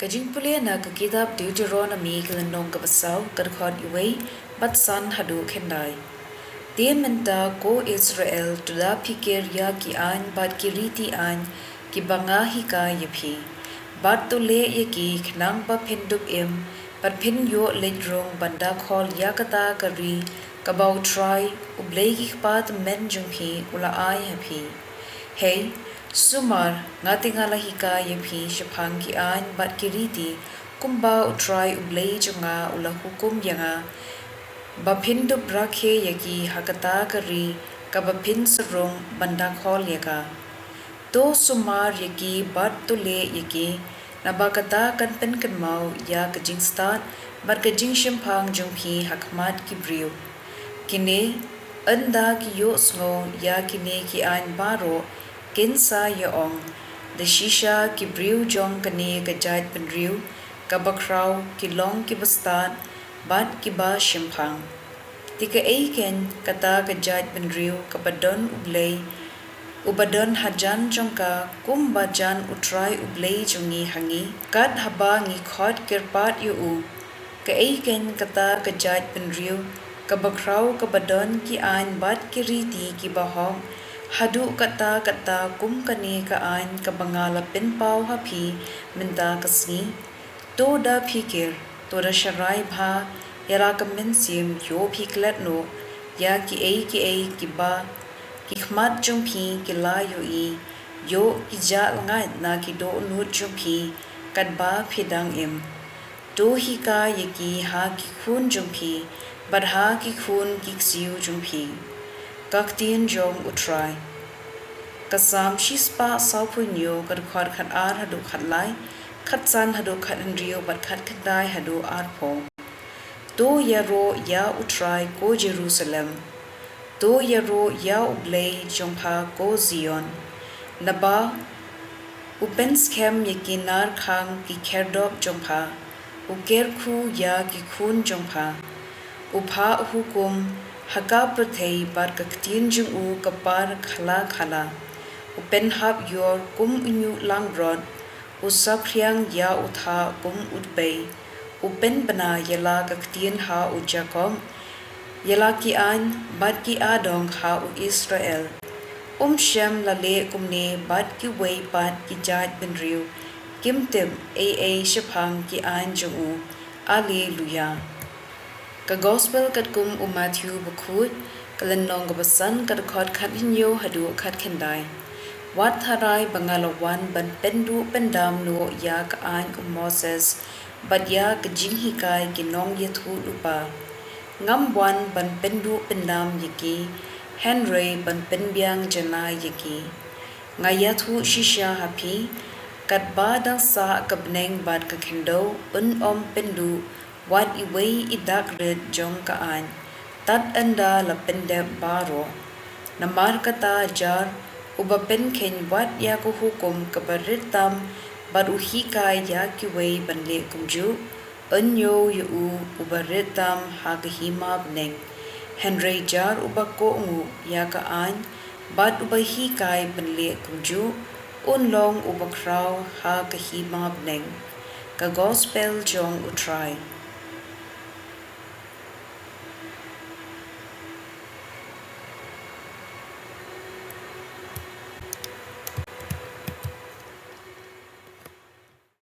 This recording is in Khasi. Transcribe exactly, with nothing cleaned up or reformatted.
Ka jingpule na ka kitab Deuteronomi ka lynnong kaba saw, ka dkhot uwei bad san haduh khyndai. Te mynta, ko Israel, to da phikir ïa ki aiñ bad ki riti aiñ kiba nga hikai ïa phi, bad to leh ïa ki, khnang ba phin dup im bad phin ïoh leit rung ban da khol ïa kata ka ri kaba U Trai, U Blei ki kpa tymmen jong phi, u la ai ha phi. Hei, sumar, nga te nga la hikai ïa phi shaphang ki aiñ bad ki riti, kumba U Trai U Blei jong nga u la hukum ïa nga, ba phin dup rakhe ïa ki ha kata ka ri kaba phin sa rung ban da khol ïa ka. To sumar ïa ki bad to leh ïa ki, naba kata kan pynkynmaw ïa ka jingstad bad ka jingshemphang jong phi ha khmat ki briew. Kine, ynda ki ïohsngew ïa kine ki aiñ baroh, kin sa ïa ong, da shisha ki briew jong kane ka jaitbynriew kaba khraw ki long kiba stad bad kiba shemphang. Te kaei keiñ kata ka jaitbynriew kaba don U Blei, uba don hajan jong ka, kumba jan U Trai U Blei jong ngi ha ngi, kat haba ngi khot kyrpad ïa u? Kaei keiñ kata ka jaitbynriew kaba khraw kaba don ki aiñ bad ki riti kiba hok, haduh katta katta kum kane ka aiñ kaba nga la pynpaw ha phi mynta ka sngi? To da phikir, to da sharai bha ïa la ka mynsiem, ïoh phi klet noh ïa kiei kiei kiba ki khmat jong phi ki la ïohi, ïoh ki jah lyngngoh na ki dohnud jong phi katba phi dang im. To hikai ïa ki ha ki khun jong phi bad ha ki khun ki ksiew jong phi. Ka ktien jong U Trai. Ka Salm shispah sawphew hynñiew, ka dkhot khatar haduh khatlai, khatsan haduh khathynriew bad khatkhyndai haduh arphew. To ïaroh ïa U Trai, ko Jerusalem. To ïaroh ïa U Blei jong pha, ko Zion. Naba u pynskhem ïa ki nar khang ki khyrdop jong pha, u kyrkhu ïa ki khun jong pha. U phah hukum ha ka pyrthei bad ka ktien jong u ka par khala khala. U pynhap ïor kum u ñiuh langbrot, u saphriang ïa u thah kum u tbei. U pynbna ïa la ka ktien ha u Jakob, ïa la ki aiñ bad ki adong ha u Israel. Um shym la leh kumne bad kiwei pat ki jaitbynriew, kim tip ei ei shaphang ki aiñ jong u. Alleluia. Ka Gospel katkum u Mathaiw bakhuid, ka lynnong kaba san, ka dkhot khathynñiew haduh khatkhyndai. Wat tharai ba nga la wan ban pynduh pyndam noh ïa ka aiñ u Moses bad ïa ka jinghikai ki nongïathuhlypa. Ngam wan ban pynduh pyndam ïa ki, hynrei ban pynbiang janai ïa ki. Nga ïathuh shisha ha phi, katba dang sah ka bneng bad ka khyndew, un ym pynduh wat iwei i dak rit jong ka aiñ, tad ynda la pyndep baroh. Namar kata, jar uba pynkheiñ wat ïa ka hukum kaba rit tam bad u hikai ïa kiwei ban leh kumjuh, un ñiew ïa u uba rit tam ha ka hima bneng. Hynrei jar uba kohnguh ïa ka aiñ bad uba hikai ban leh kumjuh, un long uba khraw ha ka hima bneng. Ka Gospel jong U Trai.